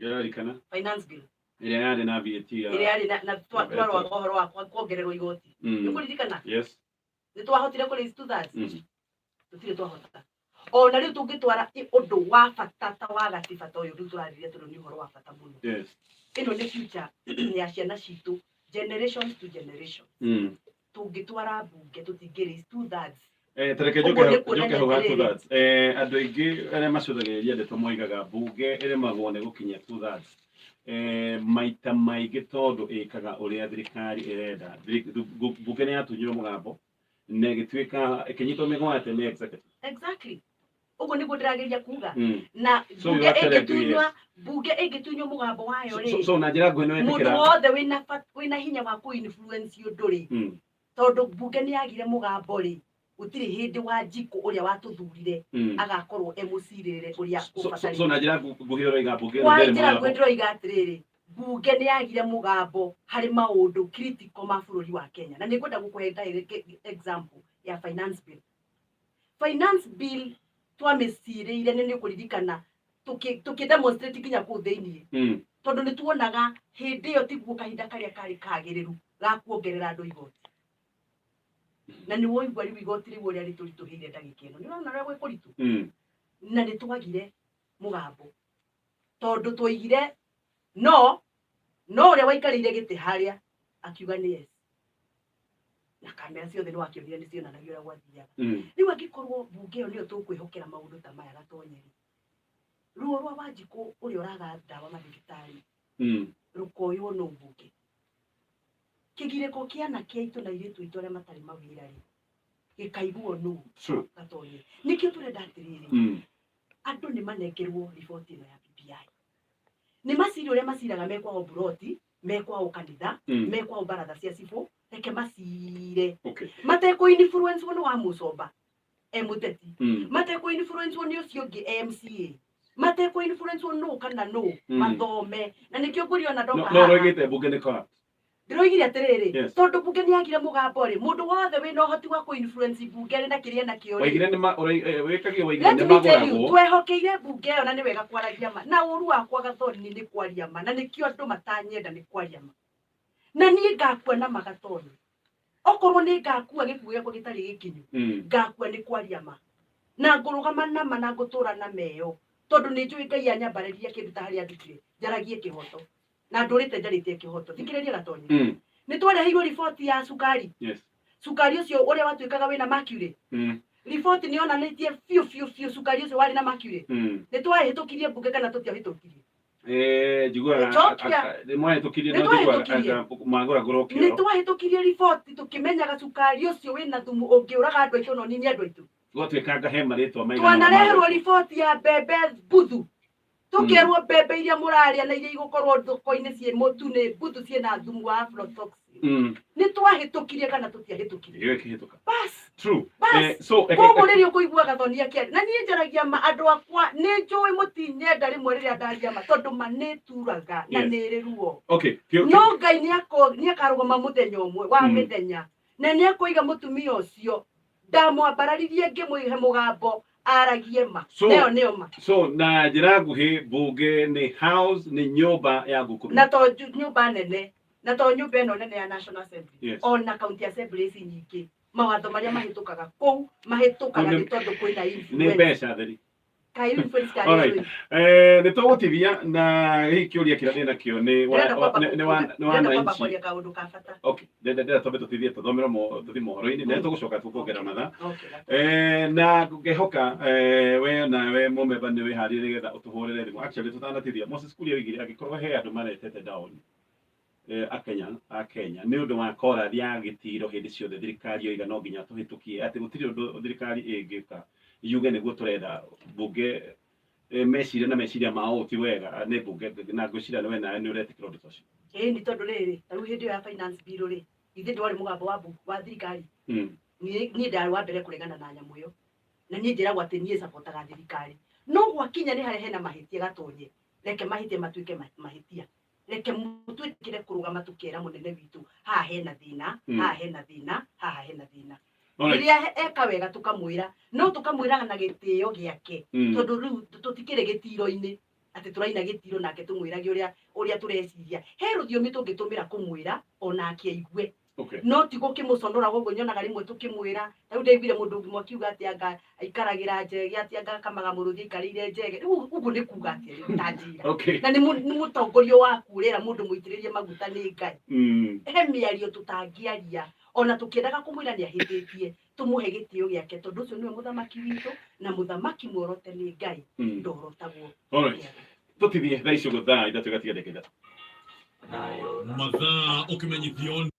Ndĩraririkana. Finance Bill. Ĩrĩa yarĩ na VAT ya Ĩrĩa yarĩ na twarwaga ũhoro wa kuongererwo igoti. Nĩ kũririkana? Yes. Nĩ twahotire kũ raise 2/3? Tũtirĩ twahota. Ona rĩu tũngĩtwara ũndũ wa bata ta wa gatiba ta ũyũ rĩu tũrarĩrĩria, tondũ nĩ ũhoro wa bata mũno. Ĩno nĩ future ya ciana citũ, generations to generation. Tũngĩtwara mbunge, tũtingĩ raise 2/3. Tareke Ũguo njoke nĩ njoke kuonania hau ha atĩrĩrĩ. 2/3. Andũ aingĩ arĩa macũthagĩrĩria ndeto moigaga mbunge ĩremagwo nĩ gũkinyia 2/3 maita maingĩ tondũ ĩkaga ũrĩa thirikari ĩrenda. Mbunge nĩ yatunyirwo mũgambo na ĩgĩtuĩka ĩkĩnyitwo mĩgwate nĩ executive. Exactly, ũguo nĩguo ndĩrageria kuga. Na So you mbunge actually agree, ĩngĩtunywa, mbunge ĩngĩtunywo mũgambo wayo So, rĩ, so na njĩra nguhĩ nĩ mũndũ wetĩkĩra wothe wĩna hinya wa kũ influence ũndũ rĩ, tondũ mbunge nĩ yagire mũgambo rĩ, gũtirĩ hĩndĩ Wanjikũ ũrĩa watũthurire agakorwo e mũcirĩrĩre ũrĩa So ũbatarĩte. na njĩra nguhĩ ũroiga mbunge ĩno Kwa ndĩrĩ njĩra nguhĩ, mũgambo. ndĩroiga atĩrĩrĩ, mbunge nĩ yagire mũgambo harĩ maũndũ critical ma bũrũri wa Kenya, na nĩ ngwenda gũkũhe direct example ya Finance Bill. Finance Bill twamĩcirĩire, nĩ ũkũririkana tũkĩ demonstrate nginya kũu thĩiniĩ, tondũ nĩ tuonaga hĩndĩ ĩyo tiguo kahinda karĩa karĩ kagĩrĩru ga kuongerera andũ igoti. Na nĩ woigua rĩu igoti rĩu ũrĩa rĩtũritũhĩire ndagĩka ĩno, nĩ ũrona ũrĩa gwĩ kũritũ. Na nĩ twagire mũgambo tondũ twaigire no ũrĩa waikarĩire gĩtĩ harĩa akiuga nĩ yes, na kamera ciothe nĩ wakĩonire nĩ cionanagia ũrĩa gwathiaga. Rĩu angĩkorwo mbunge ĩyo nĩyo tũkwĩhokera maũndũ ta maya, gatonyeri ruo rwa Wanjikũ ũrĩa ũraga ndawa mathibitarĩ rũkoywo no mbunge, kĩgirĩko kĩa anake aitũ na airĩtu aitũ arĩa matarĩ mawĩra rĩ, gĩkaiguo nũ? Gatonye, nĩkĩo tũrenda atĩrĩrĩ, andũ nĩ manengerwo riboti ĩno ya BBI, nĩ macire ũrĩa maciraga me kwao mburoti, me kwao kanitha, me kwao baratha cia cibũ. Reke macire matekũ influence nĩ wa mũcomba e mũteti, matekũ influence nĩ ũcio ũngĩ e MCA, matekũ influence nũ kana nũ. Mathome, na nĩkĩo ngũria ona No ndoka no haha. ũroigĩte mbunge nĩ corrupt. Ndĩroigire atĩrĩrĩ, tondũ mbunge nĩ yagire mũgambo rĩ, mũndũ wothe wĩna ũhoti wa kũ influence mbunge rĩ, na kĩrĩa nakĩo rĩ, Waigire nĩ wĩkagia waigire let nĩ me tell you, magũragwo. twehokeire mbunge ĩyo, na nĩ wega kwaragia ma, na ũru wakwa Gathoni nĩ kwaria ma, na nĩkĩo andũ matanyenda nĩ kwaria ma. Na niĩ ngakua na magatoni, okorwo nĩ ngakua gĩkuũ gĩakwa gĩtarĩ gĩkinyu, ngakua nĩ kwaria ma, na ngũrũgama na ma, na ngũtũra na meyo, tondũ nĩ njũĩ Ngai anyambarĩria kĩndũ ta harĩa ndutire njaragie kĩhoto, na ndũrĩte njarĩtie kĩhoto. Thikĩrĩria, Gatonyi. Nĩ twareheirwo riboti ya cukari. Cukari ũcio ũrĩa watuĩkaga wĩna mercury. Riboti nĩ yonanĩtie biũ biũ biũ cukari ũcio warĩ na mercury. Nĩ twahĩtũkirie mbunge kana tũtiahĩtũkirie? Njiguaga Cokia. Nĩ mwahĩtũkirie, Nĩ no njiguaga twahĩtũkirie. anga magũragũrwo Nĩ kĩoro. twahĩtũkirie riboti tũkĩmenyaga cukari ũcio wĩna thumu ũngĩũraga andũ aitũ na ũninie andũ aitũ. Gwatuĩkanga he marĩtwa maigana ũna Twanareherwo magwetwo. riboti ya mbembe mbuthu, tũkerwo mbembe iria mũrarĩa na iria igũkorwo thoko-inĩ ciĩ mũtu nĩ mbuthu, ciĩna thumu wa aflatoxin. Nĩ twahĩtũkirie kana tũtiahĩtũkirie? Ĩyo ĩkĩhĩtũka. Bas. True. Bas. So Koguo rĩrĩa ũkũigua Gathoni akĩaria, na niĩ njaragia ma, andũ akwa nĩ njũĩ mũtinyenda rĩmwe rĩrĩa ndaria ma, tondũ ma nĩ turaga na nĩ ĩrĩ ruo. Okay. No Ngai nĩ akarũgama mũthenya ũmwe wa mĩthenya, na nĩ akũiga mũtumia ũcio ndamwambararirie ngĩmũhe mũgambo aragie ma. Nayo nĩyo ma. So na njĩra nguhĩ, mbunge nĩ house, nĩ nyũmba ya ngũkũrũ. Na to nyũmba nene, na to nyũmba ĩno nene ya National Assembly, ona county assemblies nyingĩ, mawatho marĩa mahĩtũkaga kũu mahĩtũkaga nĩ tondũ kwĩna Nĩ influence. mbeca theri. Kaĩ influence karĩ Alright. rĩ? Nĩ tũgũtithia na hihi kĩũria kĩrĩa ndĩ nakĩo nĩ wa Ndĩrenda kwamba nĩ wa nĩ wa ndĩrenda kwamba wananchi. kwaria kaũndũ ka bata. Okay, ndĩrenda twambe tũtithie, tũthomere tũthiĩ mohoro-inĩ, na tũgũcoka tũkuongerera mathaa. Okay. Na ngehoka we nawe mũmemba nĩ wĩharĩrie nĩgetha ũtũhũrĩre thimũ. Actually, tũtanatithia, Moses Kuria oigire angĩkorwo he andũ maretete down a Kenya nĩ ũndũ wa korathi ya gĩtiro hĩndĩ ciothe thirikari yoiga no nginya tũhĩtũkie, atĩ gũtirĩ ũndũ thirikari ĩngĩka yuge nĩguo tũrenda, mbunge meciria na meciria mao ti wega nĩ mbunge, na ngwĩciria we nawe nĩ ũretĩkĩra ũndũ ta ũcio. Ĩĩ, nĩ tondũ rĩrĩ, ta rĩu hĩndĩ ĩyo ya Finance Bill rĩ, ithe ndwarĩ mũgambo wa thirikari. Niĩ ndarĩ wa mbere kũregana na nyamũ ĩyo, na niĩ njĩragwo atĩ niĩ sapotaga thirikari, no gwakinya nĩ harĩa hena mahĩtia, gatonye, reke mahĩtia matuĩke mahĩtia, reke twĩtĩkĩre kũrũgama tũkera mũnene witũ haha hena thĩna, haha hena thĩna, haha hena thĩna. Rĩrĩa eka wega tũkamwĩra, no tũkamwĩraga na gĩtĩo gĩake, tondũ rĩu tũtikĩrĩ gĩtiro-inĩ. Atĩ tũraina gĩtiro nake tũmwĩrage ũrĩa ũrĩa tũreciria. He rũthiomi tũngĩtũmĩra kũmwĩra onake aigue. No ti gũkĩmũconora ũguo nyonaga rĩmwe tũkĩmwĩra. Ta rĩu ndaiguire mũndũ ũmwe akiuga atĩ anga aikaragĩra njege, atĩ anga akamaga mũrũthi aikarĩire njege. Rĩu ũguo nĩ kuga atĩa rĩu ta njĩra? Na nĩ mũtongoria waku ũrera mũndũ mũitĩrĩrie maguta nĩ Ngai. He mĩario tũtangĩaria ona tũkĩendaga kũmwĩra nĩ ahĩtĩtie, tũmũhe gĩtĩo gĩake tondũ ũcio nĩwe mũthamaki witũ na mũthamaki muorote nĩ Ngai ndorotagwo. Alright. Tũtithie thaa ici ũguo thaa 3 gatiga ndagĩka 3. Mathaa ũkĩmenyithio.